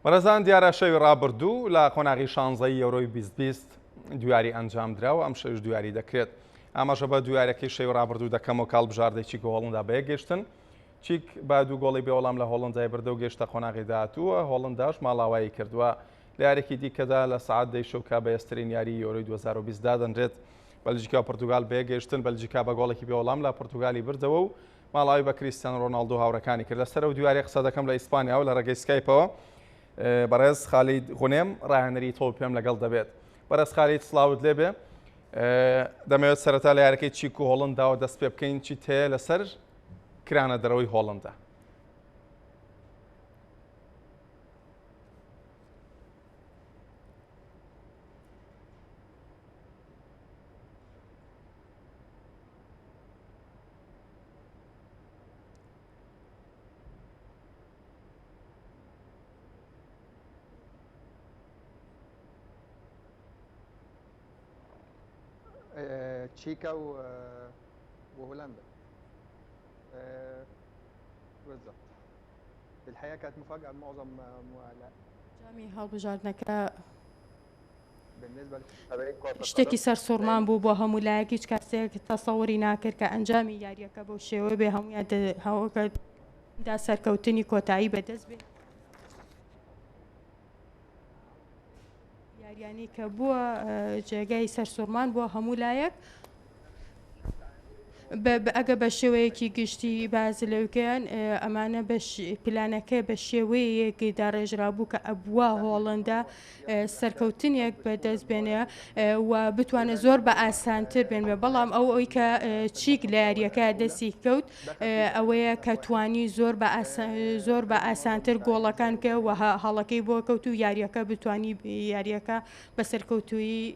بەڕێزان دیارە شەوی ڕابردوو لە قۆناغی شانزەی یۆرۆی 2020 دویاری ئەنجامدرا و ئەم شەویش دویاری دەکرێت. ئاماژە بە دویارەکەی شەوی ڕابردوو دەکەم و کاڵ بژاردەی چیک و هۆڵندا بەیەک گەشتن. چیک بە دوو گۆڵی بێوەڵام لە هۆڵندای بردە و گەشتە قۆناغی داهاتوو، هۆڵنداش ماڵاوایی کردووە. لە یاریی دیکەدا لە سەعات دەی شەو کە بەهێزترین یاریی یۆرۆی 2020 دادەنرێت، بەلجیکا و پرتوگال بەیەک گەیشتن، بەلجیکا بە گۆڵێکی بێوەڵام لە پرتوگالی بردەوە و ماڵاوی بە کریستیانۆ رۆناڵدۆ هاوڕێکانی کرد. لەسەر ئەو دوو یارییە قسە دەکەم لە ئیسپانیاوە لە ڕێگەی سکایپەوە بەڕێز خالید غونێم ڕاهێنەری تۆپی پێم لەگەڵ دەبێت. بەڕێز خالید سڵاوت لێبێ. دەمەوێت سەرەتا لە یاریەکەی چیک و هۆڵنداوە دەست پێ بکەین چیت هەیە لەسەر کرانە دەرەوەی هۆڵندا؟ تشيكا وهولندا بالظبط الحقيقة كانت مفاجأة لمعظم جامی هەڵبژاردنەکە شتێکی سەرسوڕمان بوو بۆ هەموو لایەک هیچ کەسێک تەسەوری ناکرد کە ئەنجامی یاریەکە بەو شێوە بێ هەموویان هەوەکە دا سەرکەوتنی کۆتایی بەدەست بێ یاریانی کە بووە جێگای سەرسوڕمان بۆ هەموو لایەک ئەگە بە شێوەیەکی گشتی باس لەوکەن ئەمانە پلانەکە بە شێوەیەک داڕێژرابوو کە ئەبووە هۆڵندا سەرکەوتنێک بەدەست بێنێ و بتوانێت زۆر بە ئاسانتر بێن بێ بەڵام ئەو ئەوی کە چیک لە یاریەکە دەستی کەوت ئەوەیە کە توانی زۆر بە زۆر بە ئاسانتر گۆڵەکان کە و هەڵەکەی بۆ کەوت و یاریەکە بتانی یاریەکە بە سەرکەوتویی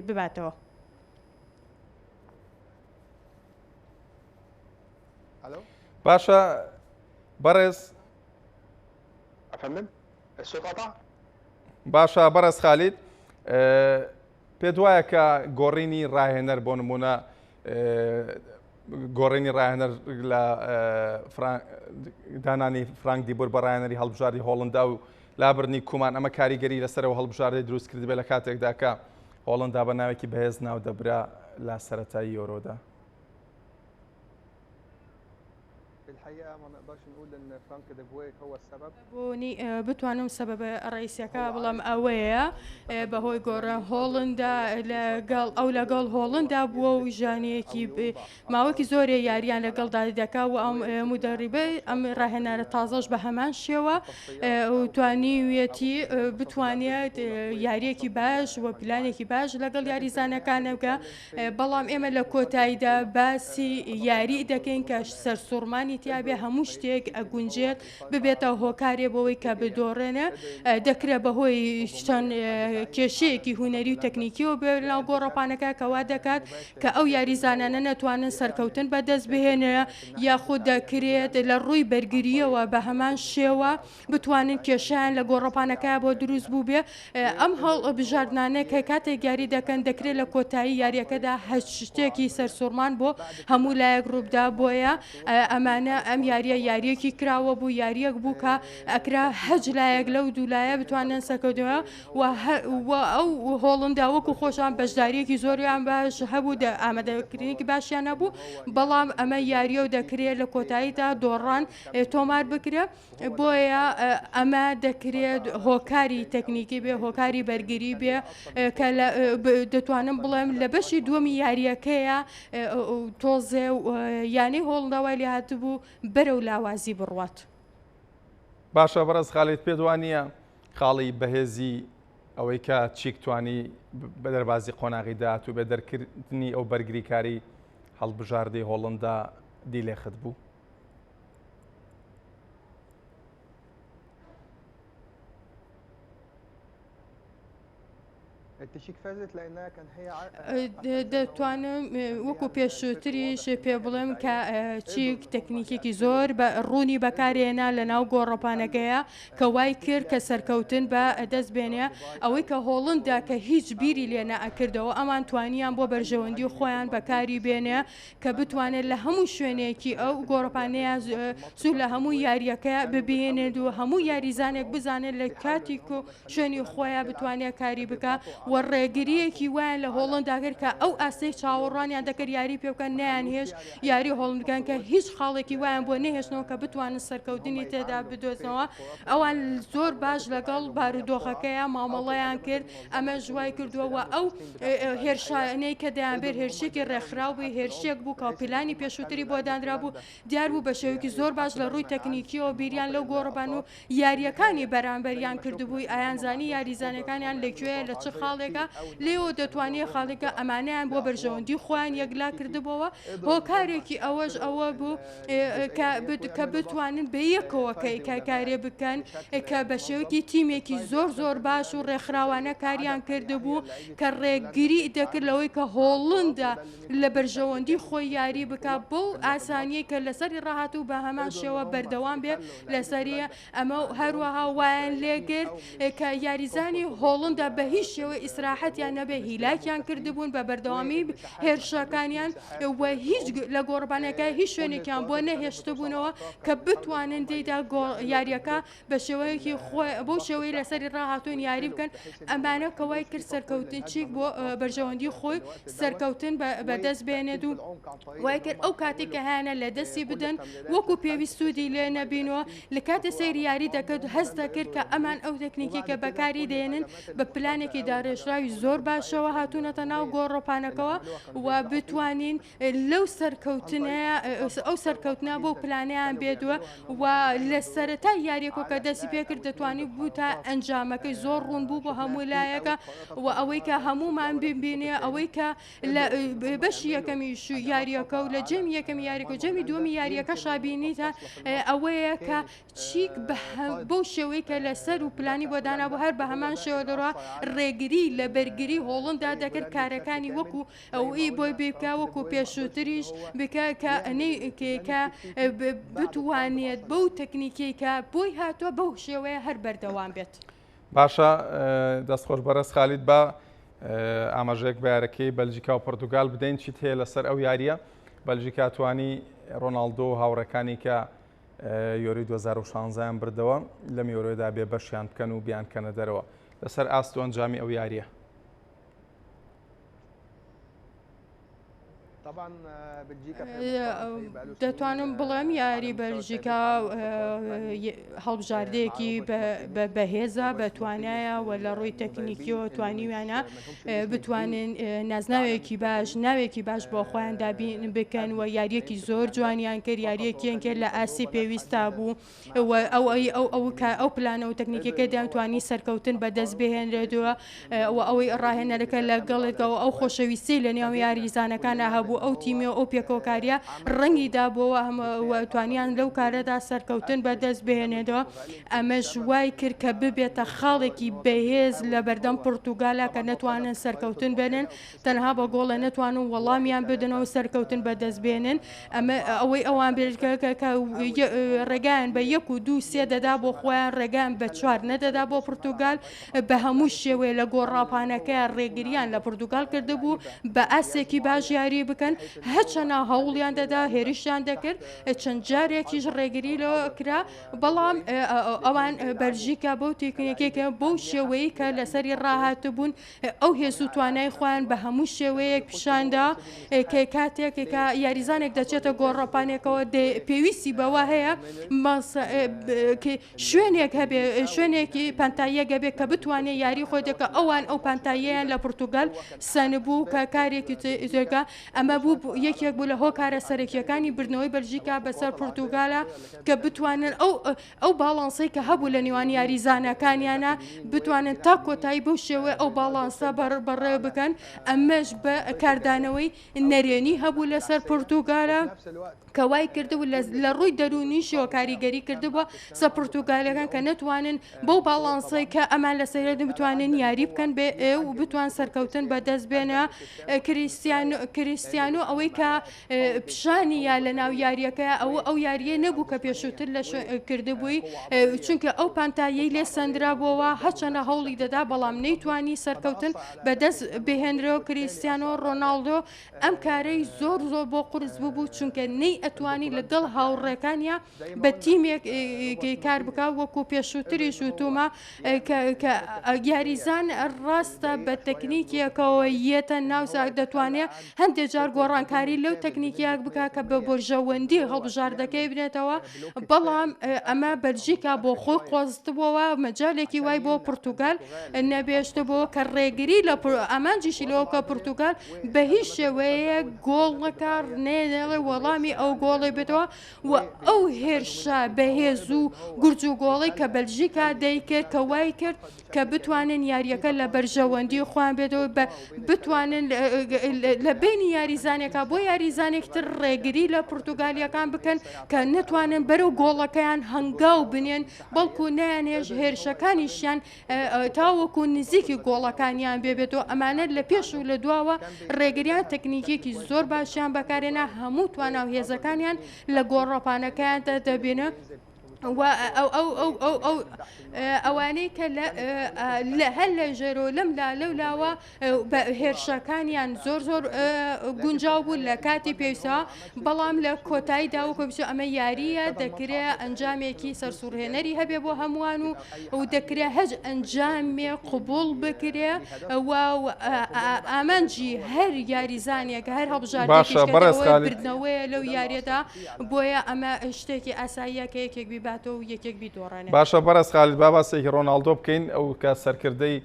بباتەوە. باشە بەڕێز باشە بەڕێز خالید پێت وایە کە گۆڕینی ڕاهێنەر بۆ نمونە گۆڕینی ڕاهێنەر لە دانانی فرانک دیبور بە ڕاهێنەری هەڵبژاردی هۆڵندا و لابردنی کومان ئەمە کاریگەری لەسەرەوە هەڵبژاردەی دروست کردبێ لە کاتێکدا کە هۆڵندا بە ناوێکی بەهێز ناو دەبرا لە سەرەتای یۆرۆدا. بۆنی بتوانم سەبەبە ڕئیسیەکە بڵێم ئەوەیە بەهۆی گۆڕە هۆڵندا لەگەڵ ئەو لەگەڵ هۆڵندا بووە و ژانەیەکی ماوەکی زۆرێ یاریان لەگەڵدا دەکا و ئەم مدەڕیبە ئەم ڕاهێنەرە تازەش بە هەمان شێوە توانیویەتی بتوانێت یاریەکی باش و پلانێکی باش لەگەڵ یاریزانەکانە بکە بەڵام ئێمە لە کۆتاییدا باسی یاری دەکەین کە سەرسوڕمانی تیابێ هەموو شتێک ئەگونجێت ببێتە هۆکارێ بۆەوەی کە بدۆڕێنێ دەکرێت بەهۆی چەند کێشەیەکی هونەری و تەکنیکیەوە بێ ناو گۆڕەپانەکە کەوا دەکات کە ئەو یاریزانانە نەتوانن سەرکەوتن بەدەست بهێنێ یاخود دەکرێت لە ڕووی بەرگرییەوە بە هەمان شێوە بتوانن کێشەیان لە گۆڕەپانەکە بۆ دروست بووبێ ئەم هەڵبژاردنانە کە کاتێک یاری دەکەن دەکرێت لە کۆتایی یاریەکەدا هەچ شتێکی سەرسوڕمان بۆ هەموو لایەک ڕووبدا بۆیە ئەمانە ئەم یاریە یاریەکی کراوە بوو یاریەک بوو کە ئەکرا هەچ لایەک لەو دوولایە بتوانن سەرکەوتنەوە و ئەو هۆڵندا وەکو خۆشان بەشداریەکی زۆریان باش هەبوو ئامادەکردنێکی باشیان هەبوو بەڵام ئەمە یاریە و دەکرێت لە کۆتاییدا دۆڕان تۆمار بکرێت بۆیە ئەمە دەکرێت هۆکاری تەکنیکی بێ هۆکاری بەرگری بێ کە دەتوانم بڵێم لە بەشی دووەمی یاریەکەیە تۆزێ یانەی هۆڵندا وای لێ هاتبوو بەرەو لاوازی بڕوات. باشە بەڕێز خالید پێت وانییە خاڵی بەهێزی ئەوەی کە چیک توانی بە دەربازی قۆناغی داهاتوو بێ دەرکردنی ئەو بەرگریکاری هەڵبژاردەی هۆڵندا دیلێخت بوو؟ التشيك فازت لانها كان هي عارفه دەتوانم وەکو پێشووتریش پێ بڵێم کە چیک تەکنیکێکی زۆر بە ڕوونی بەکارهێنا لە ناو گۆڕەپانەکەیە کە وای کرد کە سەرکەوتن بە دەست بێنێ ئەوەی کە هۆڵندا کە هیچ بیری لێ نەئەکردەوە ئەمان توانیان بۆ بەرژەوەندی خۆیان بەکاری بێنێ کە بتوانێت لە هەموو شوێنێکی ئەو گۆڕەپانەیە سوود لە هەموو یارییەکە ببینێت و هەموو یاریزانێک بزانێت لە کاتیک و شوێنی خۆیان بتوانێت کاری بکا و ڕێگرییەکی وایان لە هۆڵندا کرد کە ئەو ئاستەی چاوەڕوانیان دەکرد یاری پێ بکەن نەیانهێشت یاری هۆڵند بکەن کە هیچ خاڵێکی وایان بۆ نەهێشتنەوە کە بتوانن سەرکەوتنی تێدا بدۆزنەوە ئەوان زۆر باش لەگەڵ بارودۆخەکەیان مامەڵەیان کرد ئەمەش وای کردووە و ئەو هێرشانەی کە دەیانبرد هێرشێکی ڕێکخراو بوو، هێرشێک بوو کە پلانی پێشووتری بۆ دانرابوو، دیار بوو بە شێوەیەکی زۆر باش لە ڕووی تەکنیکییەوە بیریان لەو گۆڕەپان و یارییەکانی بەرامبەریان کردبوو، ئەیانزانی یاریزانەکانیان لە کوێیە لە چ خاڵێکە، لێیەوە دەتوانێ خاڵێکە ئەمانەیان بۆ بەرژەوەندی خۆیان یەکلا کردبۆوە، هۆکارێکی ئەوەش ئەوە بوو کە بتوانن بە یەکەوە کارێ بکەن کە بە شێوەیەکی تیمێکی زۆر زۆر باش و ڕێکخراوانە کاریان کردبوو کە ڕێگری دەکرد لەوەی کە هۆڵندا لە بەرژەوەندی خۆی یاری بکا بەو ئاسانیەی کە لەسەری ڕاهات و بە هەمان شێوە بەردەوام بێ لەسەری ئەمە و هەروەها وایان لێکرد کە یاریزانی هۆڵندا بە هیچ شێوەی ئیسراحەتیان نەبێ هیلاکیان کردبوون بە بەردەوامی هێرشەکانیان و هیچ لە گۆڕبانەکە هیچ شوێنێکیان بۆ نەهێشتبوونەوە کە بتوانن تێیدا یاریەکە بە شێوەیەکی خۆی بەو شێوەی لەسەری ڕاهاتوون یاری بکەن ئەمانە کە وای کرد سەرکەوتن چیک بۆ بەرژەوەندی خۆی سەرکەوتن بەدەست بێنێت و وای کرد ئەو کاتێک کە هەیانە لە دەستی بدەن وەکو پێویست سوودی لێ نەبینەوە لە کاتێ سەیری یاری دەکرد هەست دەکرد کە ئەمان ئەو تەکنیکی کە بەکاری دێنن بە پلانێکی داڕێژراوی زۆر باشەوە هاتوونەتە ناو گۆڕۆپانەکەوە و بتوانین لەو سەرکەوتنەیە ئەو سەرکەوتنە بۆ پلانیان بێتوە و لە سەرەتای یاریەکە کە دەستی پێکرد دەتوانی بوو تا ئەنجامەکەی زۆر ڕوون بوو بۆ هەموو لایەکە و ئەوەی کە هەمومان ببینێ ئەوەی کە لە بەشی یەکەمی یاریەکە و لە جەمی یەکەمی یاریەکە و جەمی دووەمی یاریەکە شابینیتە ئەوەیە کە چیک بەو شێوەی کە لەسەر و پلانی بۆ دانابوو هەر بە هەمان شێوە دەڕوا ڕێگری لە بەرگری هۆڵندا دەکرد کارەکانی وەکو ئەوی بۆی بکە وەکو پێشووتریش بکە کە کە بتوانێت بەو تەکنیکیەی کە بۆی هاتووە بەو شێوەیە هەر بەردەوام بێت. باشە دەست خۆش بەڕێز خالید با ئاماژەیەک بە یارەکەی بەلجیکا و پرتوگال بدەین چیت هەیە لەسەر ئەو یاریە بەلجیکا توانی ڕۆناڵدۆ و هاوڕێکانی کە یۆرۆی 2016یان بردەوە لەم یۆرۆدا بێ بەشیان بکەن و بیانکەنە دەرەوە لەسەر ئاست و ئەنجامی ئەو یاریە. دەتوانم بڵێم یاری بەلژیکا هەڵبژاردەیەکی بەهێزە بە توانایە و لە ڕووی تەکنیکیەوە توانیویانە بتوانن نازناوێکی باش ناوێکی باش بۆ خۆیان دابین بکەن و یاریەکی زۆر جوانیان کرد یاریەکیان کرد لە ئاستی پێویستا بوو. و ئەو ئەی ئەو ئەو کە ئەو پلانە و تەکنیکەکە دەیانتوانی سەرکەوتن بەدەست بهێنرێتەوە و ئەوەی ڕاهێنەرەکە لەگەڵێکەوە ئەو خۆشەویستی لە نێو یاریزانەکانە هەبوو ئەو تیمی و ئەو پێکەوەکاریە ڕەنگی دابووەوە هەم و توانیان لەو کارەدا سەرکەوتن بەدەست بهێنێتەوە ئەمەش وای کرد کە ببێتە خاڵێکی بەهێز لە بەردەم پرتوگالا کە نەتوانن سەرکەوتن بێنن تەنها بە گۆڵە نەتوانن وەڵامیان بدەنەوە سەرکەوتن بەدەست بێنن ئەمە ئەوەی ئەوان بێت کە ڕێگایان بە یەک و دوو سێ دەدا بۆ خۆیان ڕێگان بە چوار نەدەدا بۆ پرتوگال بە هەموو شێوەیە لە گۆڕاپانەکە ڕێگریان لە پرتوگال کردبوو بە ئاسێکی باش یاری بکەن هەچەنا هەوڵیان دەدا هێرشیان دەکرد چەند جارێکیش ڕێگری لەوە کرا بەڵام ئەوان بەلژیکا بەو تێکنێکێکە بەو شێوەیە کە لەسەری ڕاهاتبوون ئەو هێز و توانای خۆیان بە هەموو شێوەیەک پیشاندا کە کاتێک کە یاریزانێک دەچێتە گۆڕەپانێکەوە پێویستی بەوە هەیە شوێنێک هەبێ شوێنێکی پانتاییەک هەبێ کە بتوانێت یاری خۆی دەکە ئەوان ئەو پانتاییەیان لە پرتوگال سەنبوو کە کارێکی زۆرگە ئەمە. بوو یەکێک بوو لە هۆکارە سەرەکیەکانی بردنەوەی بەلژیکا بەسەر پرتوگالە کە بتوانن ئەو ئەو باڵانسەی کە هەبوو لە نێوان یاریزانەکانیانە بتوانن تا کۆتایی بەو شێوەیە ئەو باڵانسە بەڕێ بکەن ئەمەش بە کاردانەوەی نەرێنی هەبوو لەسەر پرتوگالە کە وای کردبوو لە ڕووی دەروونیشەوە کاریگەری کردبووە سە پرتوگالەکان کە نەتوانن بەو باڵانسەی کە ئەمان لە سەرێن بتوانن یاری بکەن بێ و بتوان سەرکەوتن بەدەست بێنە کریستیانۆ کریستیانۆ ئەوەی کە پیشانی یا لە ناو یاریەکە ئەوە ئەو یاریە نەبوو کە پێشووتر لە کردبووی چونکە ئەو پانتاییەی لێ سەندرابووەوە هەچەنە هەوڵی دەدا بەڵام نەیتوانی سەرکەوتن بەدەست بهێنرێ و کریستیانۆ ڕۆناڵدۆ ئەم کارەی زۆر زۆر بۆ قورس ببوو چونکە نەی ئەتوانی لەگەڵ هاوڕێکانیا بە تیمێک کار بکا وەکو پێشووتریش وتومە کە یاریزان ڕاستە بە تەکنیکیەکەوە یەتە ناو دەتوانێت هەندێک جار گۆڕانکاری لەو تەکنیکیاک بکا کە بە بۆرژەوەندی هەڵبژاردەکەی بنێتەوە بەڵام ئەمە بەلژیکا بۆ خۆی قۆزتبووەوە مەجالێکی وای بۆ پرتوگال نەبێشتبوو کە ڕێگری لە ئامانجیشی لەوە کە پرتوگال بە هیچ شێوەیەک گۆڵ نەکا نێڵێ وەڵامی ئەو گۆڵی بێتەوە و ئەو هێرشە بەهێز و گورج و گۆڵی کە بەلژیکا دەیکرد کە وای کرد کە بتوانن یاریەکە لە بەرژەوەندی خۆیان بێتەوە بە بتوانن لە بینی یاریزانێکا بۆ یاریزانێک تر ڕێگری لە پرتوگالیەکان بکەن کە نەتوانن بەرەو گۆڵەکەیان هەنگاو بنێن بەڵکو نەیانهێشت هێرشەکانیشیان تاوەکو نزیکی گۆڵەکانیان بێبێتەوە ئەمانە لە پێش و لە دواوە ڕێگریان تەکنیکێکی زۆر باشیان بەکارێنا هەموو توانا و هێزەکانیان لە گۆڕەپانەکەیاندا دەبینە و ئەو ئەو ئەو ئەو ئەو ئەوانەی کە لە هەر لە ژێرۆ لەم لا لەو لاوە بە هێرشەکانیان زۆر زۆر گونجاو بوو لە کاتی پێویستە بەڵام لە کۆتایی داوەکە بچ ئەمە یاریە دەکرێ ئەنجامێکی سەرسوڕهێنەری هەبێ بۆ هەمووان و و دەکرێ هەج ئەنجامێ قوبول بکرێ و ئامانجی هەر یاریزانێک هەر هەڵبژاردەیەکیش باشە کە بەڕێز دەوەی خالید بردنەوەیە لەو یاریەدا بۆیە ئەمە شتێکی ئاساییە کە یەکێک بیباتەوە و یەکێک بیدۆڕێنێ. باشە بەڕێز خالید با باسێکی ڕۆناڵدۆ بکەین ئەو کە سەرکردەی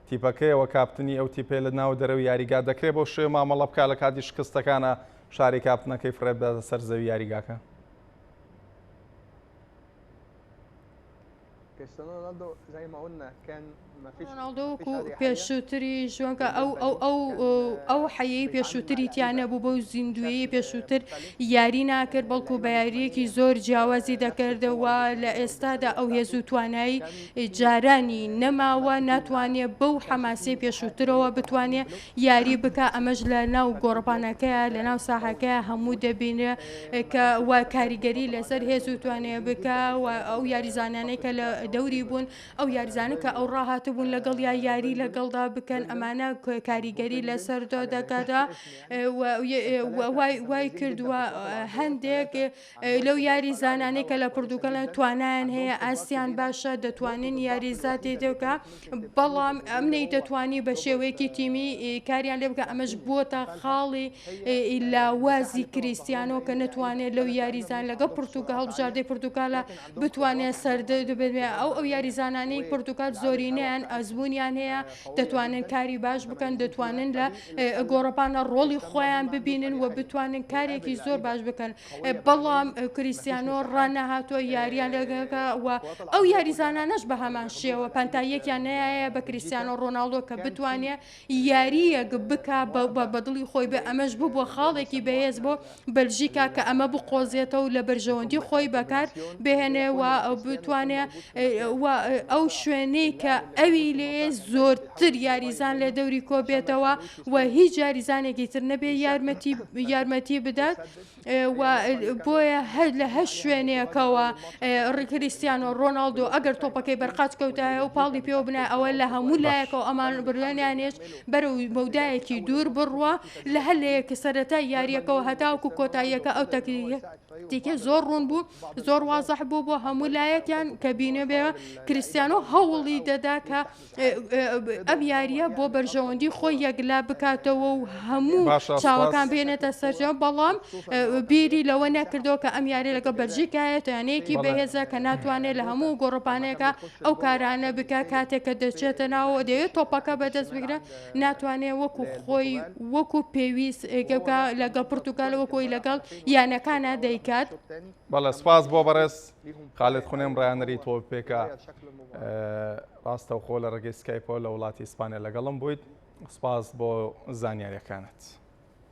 تیپەکەیە و کاپتنی ئەو تیپەیە لە ناو دەرەوەی یاریگا دەکرێت بەو شێوەیە مامەڵە بکات لە کاتی شکستەکانا شاری کاپتنەکەی فڕێ بداتە سەر زەوی یاریگاکە؟ ڕۆناڵدۆ وەکو پێشووتریش وەکە ئەو ئەو ئەو ئەو حەیەی پێشووتری تیا نەبوو بەو زیندوویی پێشووتر یاری ناکرد بەڵکو بە یارییەکی زۆر جیاوازی دەکردەوە لە ئێستادا ئەو هێز و توانایی جارانی نەماوە ناتوانێ بەو حەماسەی پێشووترەوە بتوانێ یاری بکا ئەمەش لە ناو گۆڕپانەکەیە لە ناو ساحەکەیە هەموو دەبینرێ کە وا کاریگەری لەسەر هێز و توانێ بکا و ئەو یاریزانانەی کە لە دەوری بوون ئەو یاریزانە کە ئەو ڕاهاتبوون لەگەڵ یا یاری لەگەڵدا بکەن ئەمانە کاریگەری لەسەر دەکاتە وای کردووە هەندێک لەو یاریزانانەی کە لە پردوگەلن توانایان هەیە ئاستیان باشە دەتوانن یاریزاتی دەکە بەڵام ئەم نەیدەتوانی بە شێوەیەکی تیمی کاریان لێ بکە ئەمەش بووەتە خاڵی لاوازی کریستیانۆ کە نەتوانێت لەو یاریزان لەگەڵ پرتوگە هەڵبژاردەی پرتوگالە بتوانێت سەردە ببێت ئەو ئەو یاریزانانەی پرتوگال زۆرینەیان ئەزمونیان هەیە دەتوانن کاری باش بکەن دەتوانن لە گۆڕەپانە ڕۆڵی خۆیان ببینن و بتوانن کارێکی زۆر باش بکەن بەڵام کریستیانۆ ڕانەهاتووە یاریان لەگەکە و ئەو یاریزانانەش بە هەمان شێوە پانتاییەکیان نایە بە کریستیانۆ ڕۆناڵدۆ کە بتوانێ یارییەک بکا بە دڵی خۆی بێ ئەمەش ببووە خاڵێکی بەهێز بۆ بەلژیکا کە ئەمە بقۆزێتەوە لە بەرژەوەندی خۆی بەکار بهێنێ و بتوانێ و ئەو شوێنەی کە ئەوی لێ زۆرتر یاریزان لە دەوری کۆبێتەوە و هیچ یاریزانێکی تر نەبێ یارمەتی یارمەتی بدات و بۆیە هەر لە هەر شوێنێکەوە کریستیانۆ ڕۆناڵدۆ ئەگەر تۆپەکەی بەرقاچ کەوتایە و پاڵی پێوە بنایە ئەوە لە هەموو لایەکەوە ئەمان بڕیانیانێش بەرەو مەودایەکی دوور بڕوا لە هەر لەیەک سەرەتای یاریەکەوە هەتاوەکو کۆتاییەکە ئەو تەکنیکە. تاکتیکە زۆر ڕوون بوو زۆر وازح بوو بۆ هەموو لایەکیان کە بینێ بێ کریستیانۆ هەوڵی دەدا کە ئەم یاریە بۆ بەرژەوەندی خۆی یەکلا بکاتەوە و هەموو چاوەکان بێنێتە سەرجەم بەڵام بیری لەوە نەکردەوە کە ئەم یاری لەگەڵ بەلژیکایە یانەیەکی بەهێزە کە ناتوانێت لە هەموو گۆڕپانێکە ئەو کارانە بکە کاتێک کە دەچێتە ناوە دەیەوێت تۆپەکە بەدەست بگرە ناتوانێت وەکو خۆی وەکو پێویست گەکە لەگەڵ پرتوگال وەکۆی لەگەڵ یانەکانە دەیکات. بەڵێ سپاس بۆ بەڕێز خالد خونێم ڕایانەری تۆپی پێکە ڕاستەوخۆ لە ڕێگەی سکایپەوە لە وڵاتی ئیسپانیا لەگەڵم بوویت سپاس بۆ زانیاریەکانت.